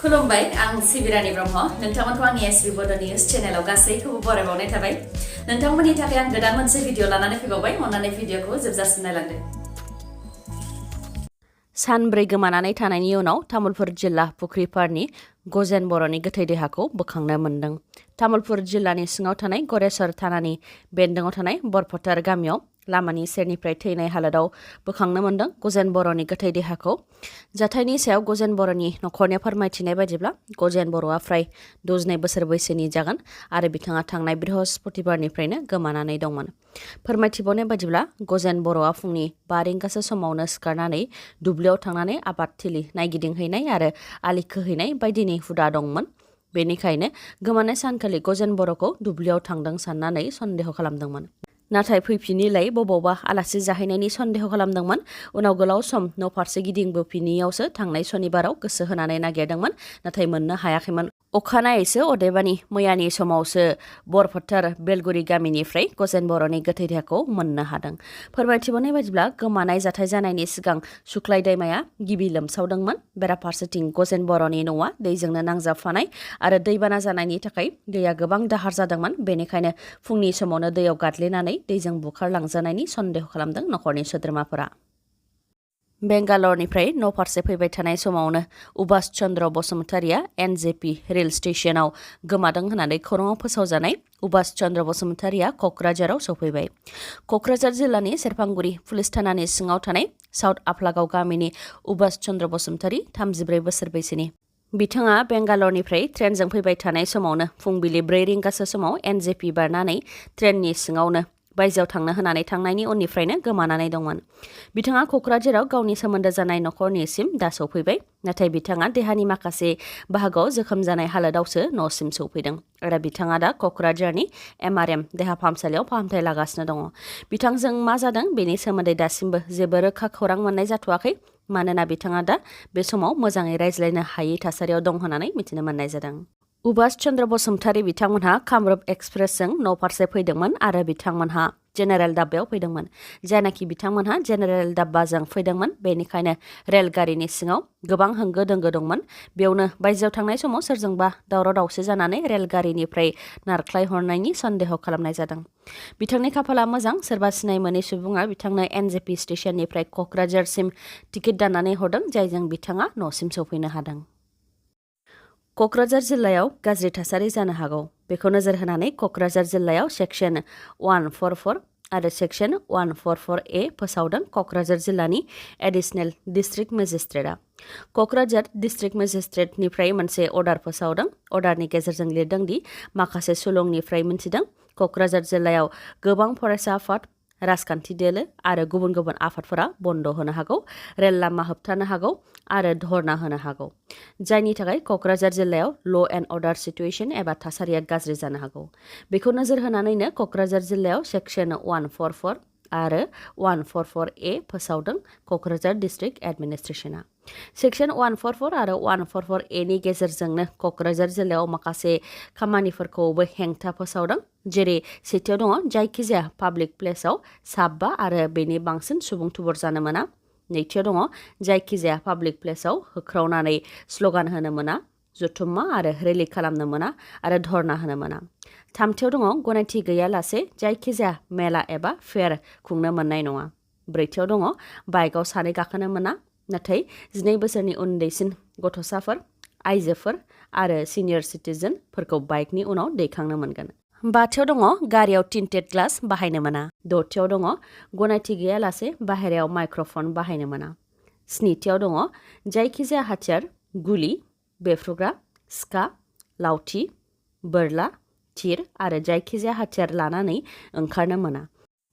खुलुमबाय आं सिबिरानि ब्रह्म नोंथांमोनखौ आंनि एसबि बड' निउज चेनेलाव गासैखौबो बरायबावनाय थाबाय नोंथांमोननि थाखाय आं गोदान मोनसे भिडिअ लानानै फैबावबाय अन्नानै भिडिअखौ जोबजासिम नायलांदो सानब्रै गोमानानै थानायनि उनाव तामुलपुर जिल्ला फुख्रिपारनि गजेन बर'नि गोथै देहाखौ बोखांनो मोन्दों। तामुलपुर जिल्लानि सिङाव थानाय गरेस्वर थानानि बेन्दोङाव थानाय बरफोथार गामियाव लामानि सेरनिफ्राय थैनाय हालोदाव बोखांनो मोन्दों गजेन बर'नि गोथै देहाखौ। जाथायनि सायाव गजेन बर'नि नखरनिया फोरमायथिनाय बायदिब्ला गजेन बर'आ फ्राय 62 बोसोर बैसोनि जागोन आरो बिथाङा थांनाय बृहस्पतिबारनिफ्रायनो गोमानानै दंमोन। फोरमायथिबावनाय बायदिब्ला गजेन बर'आ फुंनि 5 रिंगासो समावनो सिखारनानै दुब्लियाव थांनानै आबाद थिलि नायगिदिंहैनाय आरो आलि खोहैनाय बायदिनि हुदा दंमोन। बेनिखायनो गोमानाय सानखालि गजेन बर'खौ दुब्लियाव थांदों साननानै सन्देह खालामदोंमोन। नाथाय फैफिनिलाय बबावबा आलासि जाहैनायनि सन्देह खालामदोंमोन। उनाव गोलाव सम न' फारसे गिदिंबोफिनियावसो थांनाय सनिबाराव गोसो होनानै नागिरदोंमोन नाथाय मोननो हायाखैमोन। अखानायैसो अदेबानि मैयानि समावसो बरफोथार बेलगुरि गामिनिफ्राय गजेन बर'नि गोथै देहाखौ मोननो हादों। फोरमायथिबावनाय बायदिब्ला गोमानाय जाथाय जानायनि सिगां सुख्लाय दैमाया गिबि लोमसावदोंमोन। बेराफारसेथिं गजेन बर'नि न'आ दैजोंनो नांजाबफानाय आरो दैबाना जानायनि थाखाय दैया गोबां दाहार जादोंमोन। बेनिखायनो फुंनि समावनो दैयाव गादलिनानै दैजों बुखारलांजानायनि सन्देह खालामदों नखरनि सोद्रोमाफोरा। बेंगालरनिफ्राय न' फारसे फैबाय थानाय समावनो उबास चन्द्र बसुमतारिया एनजेपि रेल स्टेशनाव गोमादों होननानै खौराङाव फोसावजानाय उबास चन्द्र बसुमतारिया क'क्राझाराव सफैबाय। क'क्राझार जिल्लानि सेरफांगुरि पुलिस थानानि सिङाव थानाय साउथ आफलागाव गामिनि उबास चन्द्र बसुमतारि 34 बोसोर बैसोनि। बिथाङा बेंगालरनिफ्राय ट्रेनजों फैबाय थानाय समावनो फुंबिलि 4 रिंगासो समाव एनजेपि बारनानै ट्रेननि सिङावनो बायजोआव थांनो होनानै थांनायनि उननिफ्रायनो गोमानानै दंमोन। बिथाङा क'क्राझाराव गावनि सोमोन्दो जानाय नखरनिसिम दा सौफैबाय नाथाय बिथाङा देहानि माखासे बाहागोआव जोखोम जानाय हालोदावसो न'सिम सौफैदों आरो बिथाङा दा क'क्राझारनि MRM देहा फाहामसालियाव फाहामथाय लागासिनो दङ। बिथांजों मा जादों बेनि सोमोन्दै दासिमबो जेबो रोखा खौरां मोननाय जाथ'वाखै मानोना बिथाङा दा बे समाव मोजाङै रायज्लायनो हायै थासारियाव दं होननानै मिथिनो मोननाय जादों। उबास चन्द्र बसुमतारि बिथांमोनहा कामरुप एक्सप्रेसजों न' फारसे फैदोंमोन आरो बिथांमोनहा जेनेरेल दाब्बायाव फैदोंमोन। जायनाखि बिथांमोनहा जेनेरेल दाब्बाजों फैदोंमोन बेनिखायनो रेलगारिनि सिङाव गोबां होंगो दोंगो दंमोन। बेयावनो बायजोआव थांनाय समाव सोरजोंबा दावराव दावसि जानानै रेलगारिनिफ्राय नारख्लायहरनायनि सन्देह खालामनाय जादों। बिथांनि खाफाला मोजां सोरबा सिनाय मोनै सुबुङा बिथांनो एनजेपि स्टेशननिफ्राय क'क्राझारसिम टिकेट दाननानै हरदों जायजों बिथाङा न'सिम सौफैनो हादों। क'क्राझार जिल्लायाव गाज्रि थासारि जानो हागौ बेखौ नोजोर होनानै क'क्राझार जिल्लायाव सेक्सन 144 आरो सेक्सन 144A फोसावदों क'क्राझार जिल्लानि एडिशनेल डिस्ट्रिक्ट मेजिस्ट्रेटआ। क'क्राझार डिस्ट्रिक्ट मेजिस्ट्रेटनिफ्राय मोनसे अर्डार फोसावदों। अर्डारनि गेजेरजों लिरदों दि माखासे सुलुंनिफ्राय मिन्थिदों क'क्राझार जिल्लायाव गोबां फरायसा आफाद राजखान्थि दोलो आरो गुबुन गुबुन आफादफोरा बन्द होनो हागौ, रेल लामा होबथानो हागौ आरो धरना होनो हागौ जायनि थाखाय क'क्राझार जिल्लायाव ल' एन्ड अर्डार सिटुएसन एबा थासारिया गाज्रि जानो हागौ। बेखौ नोजोर होनानैनो क'क्राझार जिल्लायाव सेक्सन 144 आरो 144A फोसावदों क'क्राझार डिस्ट्रिक्ट एडमिनिस्ट्रेसना। सेक्सन 144 आरो 144A नि गेजेरजोंनो क'क्राझार जिल्लायाव माखासे खामानिफोरखौबो हेंथा फोसावदों। जेरै सेथियाव दङ जायखिजाया पाब्लिक प्लेसाव 5 आरो बेनि बांसिन सुबुं थुबुर जानो मोना। नैथियाव दङ जायखिजाया पाब्लिक प्लेसाव होख्रावनानै स्ल'गान होनो मोना, जथुम्मा आरो रेलि खालामनो मोना आरो धरना होनो मोना। थामथियाव दङ गनायथि गैयालासे जायखिजाया मेला एबा फेयार खुंनो मोननाय नङा। ब्रैथियाव दङ बाइकआव 2 गाखोनो मोना नाथाय 12 बोसोरनि उन्दैसिन गथ'साफोर, आइजोफोर आरो सिनियर सिटिजेनफोरखौ बाइकनि उनाव दैखांनो मोनगोन। 5थियाव दङ गारियाव टिन्टेड ग्लास बाहायनो मोना। 6थियाव दङ गनायथि गैयालासे बाहेरायाव माइक्र'फन बाहायनो मोना। 7थियाव दङ जायखिजाया हाथियार, गुलि, बेफ्रुग्रा, सिखा, लावथि, बोरला, थिर आरो जायखिजाया हाथियार लानानै ओंखारनो मोना।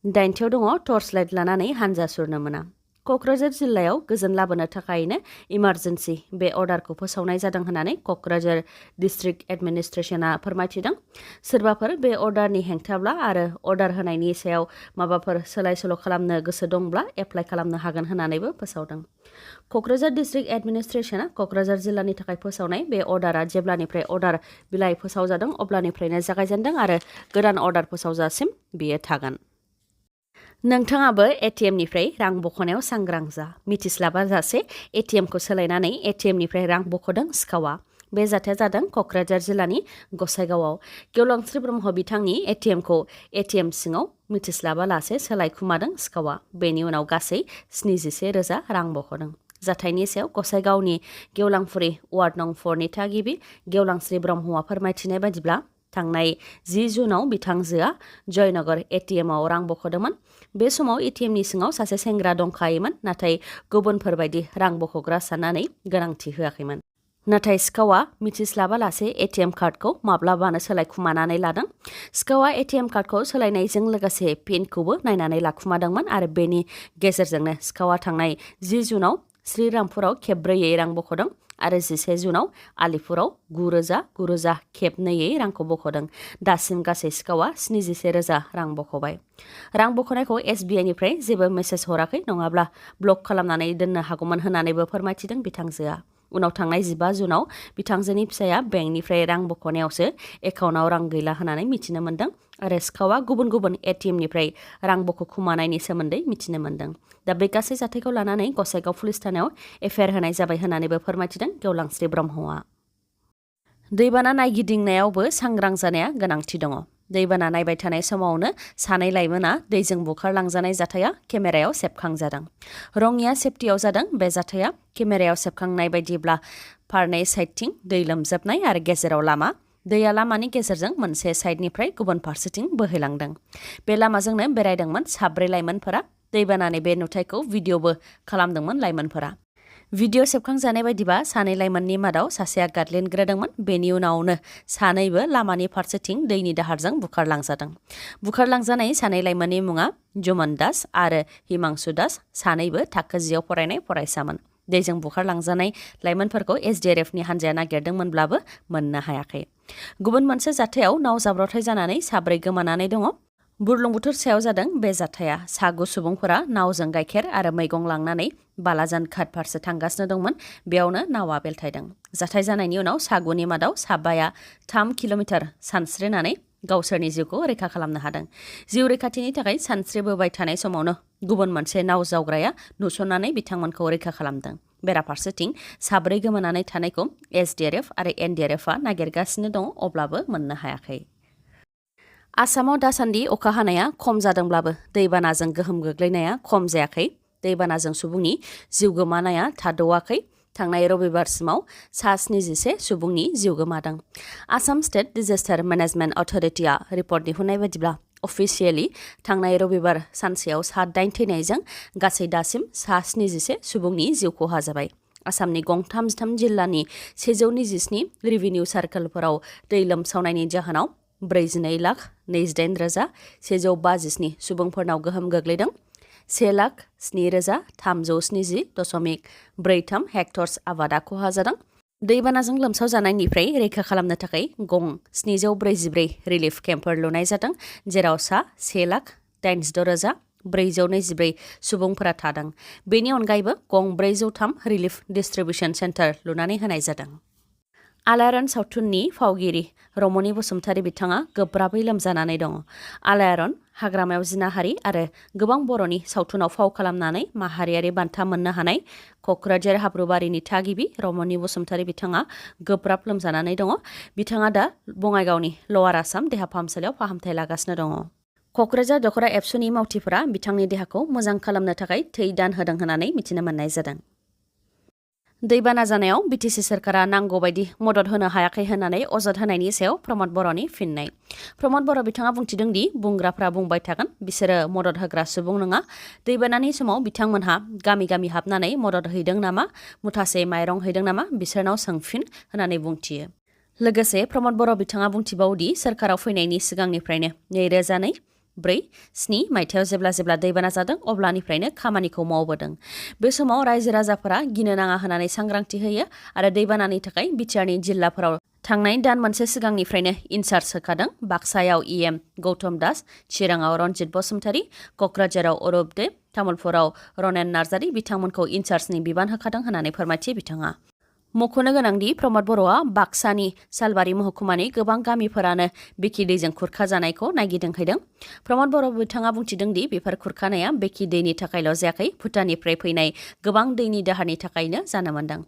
8थियाव दङ टर्च लाइट लानानै हानजा सुरनो मोना। क'क्राझार जिल्लायाव गोजोन लाबोनो थाखायनो इमार्जेन्सि बे अर्डारखौ फोसावनाय जादों होननानै क'क्राझार डिस्ट्रिक्ट एडमिनिस्ट्रेसना फोरमायथिदों। सोरबाफोर बे अर्डारनि हेंथाब्ला आरो अर्डार होनायनि सायाव माबाफोर सोलाय सोल' खालामनो गोसो दंब्ला एप्लाइ खालामनो हागोन होननानैबो फोसावदों। क'क्राझार डिस्ट्रिक्ट एडमिनिस्ट्रेसना क'क्राझार जिल्लानि थाखाय फोसावनाय बे अर्डारा जेब्लानिफ्राय अर्डार बिलाइ फोसावजादों अब्लानिफ्रायनो जागायजेनदों आरो गोदान अर्डार फोसावजासिम बेयो थागोन। नोंथाङाबो एटिएमनिफ्राय रां बख'नायाव सांग्रां जा। मिथिस्लाबाजासे एटिएमखौ सोलायनानै एटिएमनिफ्राय रां बख'दों सिखावा। बे जाथाया जादों क'क्राझार जिल्लानि गसाइगावआव गेवलांस्रि ब्रह्म बिथांनि एटिएमखौ एटिएम सिङाव मिथिस्लाबालासे सोलायखुमादों सिखावा। बेनि उनाव गासै 77,000 रां बख'दों। जाथायनि सायाव गसाइगावनि गेवलांफुरि वार्ड नं 4 नि थागिबि गेवलांस्रि ब्रह्मआ फोरमायथिनाय बायदिब्ला थांनाय 10 जुनाव बिथांजोआ जयनगर एटिएमआव रां बख'दोंमोन। बे समाव एटिएमनि सिङाव सासे सेंग्रा दंखायोमोन, नाथाय गुबुनफोरबायदि रां बख'ग्रा साननानै गोनांथि होआखैमोन। नाथाय सिखावा मिथिस्लाबालासे एटिएम कार्डखौ माब्लाबानो सोलायखुमानानै लादों। सिखावा एटिएम कार्डखौ सोलायनायजों लोगोसे पिनखौबो नायनानै लाखुमादोंमोन आरो बेनि गेजेरजोंनो सिखावा थांनाय 10 जुनाव श्रीरामपुराव खेबब्रैयै रां बख'दों आरो 11 जुनाव आलिपुराव 9,000 खेबनैयै रांखौ बख'दों। दासिम गासै सिखावा 77,000 रां बख'बाय। रां बख'नायखौ SBIनिफ्राय जेबो मेसेज हराखै, नङाब्ला ब्लक खालामनानै दोननो हागौमोन होननानैबो फोरमायथिदों बिथांजोआ। उनाव थांनाय 15 जुनाव बिथांजोनि फिसाया बेंकनिफ्राय रां बख'नायावसो एकाउन्टआव रां गैला होननानै मिथिनो मोन्दों आरो सिखावा गुबुन गुबुन एटिएमनिफ्राय रां बख'खुमानायनि सोमोन्दै मिथिनो मोन्दों। दा बे गासै जाथायखौ लानानै गसाइगाव पुलिस थानायाव एफआइआर होनाय जाबाय होननानैबो फोरमायथिदों गेवलांस्रि ब्रह्मआ। दैबाना नायगिदिंनायावबो सांग्रां जानाया गोनांथि दङ। दैबाना नायबाय थानाय समावनो सानै लाइमोना दैजों बुखारलांजानाय जाथाया केमेरायाव सेबखांजादों। रङिया सेप्टियाव जादों बे जाथाया। केमेरायाव सेबखांनाय बायदिब्ला फारनै साइडथिं दै लोमजोबनाय आरो गेजेराव लामा। दैया लामानि गेजेरजों मोनसे साइडनिफ्राय गुबुन फारसेथिं बोहैलांदों। बे लामाजोंनो बेरायदोंमोन 4 लाइमोनफोरा। दैबानानि बे नुथायखौ भिडिअ'बो खालामदोंमोन लाइमोनफोरा। भिडिअ' सेबखांजानाय बायदिबा सानै लाइमोननि मादाव सासेया गादलिनग्रोदोंमोन। बेनि उनावनो सानैबो लामानि फारसेथिं दैनि दाहारजों बुखारलांजादों। बुखारलांजानाय सानै लाइमोननि मुङा जुमन दास आरो हिमांशु दास। सानैबो थाखो 10 आव फरायनाय फरायसामोन। दैजों बुखारलांजानाय लाइमोनफोरखौ SDRFनि हान्जाया नागिरदोंमोनब्लाबो मोननो हायाखै। गुबुन मोनसे जाथायाव नाव जाब्रबथाय जानानै 4 गोमानानै दङ। बुरलुंबुथुर सायाव जादों बे जाथाया। सागु सुबुंफोरा नावजों गाइखेर आरो मैगं लांनानै बालाजान घाट फारसे थांगासिनो दंमोन। बेयावनो नावा बेलथायदों। जाथाय जानायनि उनाव सागुनि मादाव साबाया 3 किल'मिटार सानस्रिनानै गावसोरनि जिउखौ रैखा खालामनो हादों। जिउ रैखाथिनि थाखाय सानस्रिबोबाय थानाय समावनो गुबुन मोनसे नाव जावग्राया नुसननानै बिथांमोनखौ रैखा खालामदों। बेराफारसेथिं 4 गोमानानै थानायखौ SDRF आरो NDRFआ नागिरगासिनो दङ, अब्लाबो मोननो हायाखै। आसामाव दासान्दि अखा हानाया खम जादोंब्लाबो दैबानाजों गोहोम गोग्लैनाया खम जायाखै। दैबानाजों सुबुंनि जिउ गोमानाया थाद'आखै। थांनाय रबिबारसिमाव 77 सुबुंनि जिउ गोमादों। आसाम स्टेट डिजास्टार मेनेजमेन्ट अथ'रिटिआ रिपर्ट दिहुननाय बायदिब्ला अफिसियेलि थांनाय रबिबार सानसेयाव 8 थैनायजों गासै दासिम 77 सुबुंनि जिउ खहा जाबाय। आसामनि गं 33 जिल्लानि 127 रेभिनिउ सार्कलफोराव दै लोमसावनायनि जाहोनाव 42,28,157 सुबुंफोरनाव गोहोम गोग्लैदों। 1,07,370.43 हेक्टर्स आबादा खहा जादों। दैबानाजों लोमसावजानायनिफ्राय रैखा खालामनो थाखाय गं 744 रिलिफ केम्पफोर लुनाय जादों, जेराव सा 1,86,424 सुबुंफोरा थादों। बेनि अनगायैबो गं 403 रिलिफ डिस्ट्रिबिउसन सेन्टार लुनानै होनाय जादों। आलायारन सावथुननि फावगिरि रमनि बसुमतारी बिथाङा गोब्राबै लोमजानानै दङ। आलायारन, हाग्रामायाव जिनाहारि आरो गोबां बर'नि सावथुनाव फाव खालामनानै माहारियारि बान्था मोननो हानाय क'क्राझार हाब्रुबारिनि थागिबि रमनि बसुमतारी बिथाङा गोब्राब लोमजानानै दङ। बिथाङा दा बङाइगावनि लवार आसाम देहा फाहामसालियाव फाहामथाय लागासिनो दङ। क'क्राझार दख'रा एबसुनि मावथिफोरा बिथांनि देहाखौ मोजां खालामनो थाखाय थै दान होदों होननानै मिथिनो मोननाय जादों। दैबाना जानायाव BTC सोरखारा नांगौ बायदि मदद होनो हायाखै होननानै अजद होनायनि सायाव प्रमद बर'नि फिननाय। प्रमद बर' बिथाङा बुंथिदों दि बुंग्राफ्रा बुंबाय थागोन, बिसोरो मदद होग्रा सुबुं नङा। दैबानानि समाव बिथांमोनहा गामि गामि हाबनानै मदद हैदों नामा, मुथासे माइरं हैदों नामा, बिसोरनाव सोंफिन होननानै बुंथियो। लोगोसे प्रमद बर' बिथाङा बुंथिबावदि सोरखाराव फैनायनि सिगांनिफ्रायनो 2004-07 मायथाइयाव जेब्ला दैबाना जादों अब्लानिफ्रायनो खामानिखौ मावबोदों। बे समाव रायजो राजाफोरा गिनो नाङा होननानै सांग्रांथि होयो आरो दैबानानि थाखाय बिटिआरनि जिल्लाफोराव थांनाय दान मोनसे सिगांनिफ्रायनो इनचार्ज होखादों। बाक्सायाव EM गौतम दास, चिराङाव रनजित बसुमतारी, क'क्राझाराव अरुप दे, तामुलपुराव रनेन नार्जारी बिथांमोनखौ इनचार्जनि बिबान होखादों होननानै फोरमायथियो बिथाङा। मख'नो गोनांदि प्रमद बर'आ बाक्सानि सालबारि महकुमानि गोबां गामिफोरानो बेखि दैजों खुरखाजानायखौ नायगिदिंहैदों। प्रमद बर' बिथाङा बुंथिदोंदि बेफोर खुरखानाया बेखि दैनि थाखायल' जायाखै, भुटाननिफ्राय फैनाय गोबां दैनि दाहारनि थाखायनो जानो मोनदों।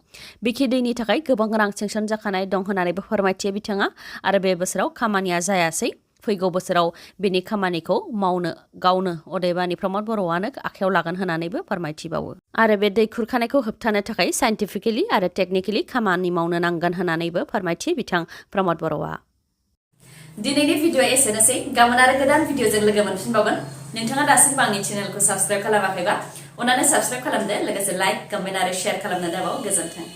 बेखि दैनि थाखाय गोबां रां सेंसन जाखानाय दं होननानैबो फोरमायथियो बिथाङा आरो बे बोसोराव खामानिया जायासै। फैगौ बोसोराव बेनि खामानिखौ मावनो गावनो अदेबानि प्रमद बर'आनो आखायाव लागोन होननानैबो फोरमायथिबावो। आरो बे दै खुरखानायखौ होबथानो थाखाय साइन्टिफिकेलि आरो टेकनिकेलि खामानि मावनो नांगोन होननानैबो फोरमायथियो बिथां प्रमद बर'आ। दिनैनि भिडिअ'आ एसेनोसै। गाबोन आरो गोदान भिडिअ'जों लोगो मोनफिनबावगोन। नोंथाङा दासिमबो आंनि चेनेलखौ साबस्क्राइब खालामाखैबा अन्नानै साबस्क्राइब खालामदो, लोगोसे लाइक, कमेन्ट आरो शेयार खालामनो दाबाव। गोजोन्थों।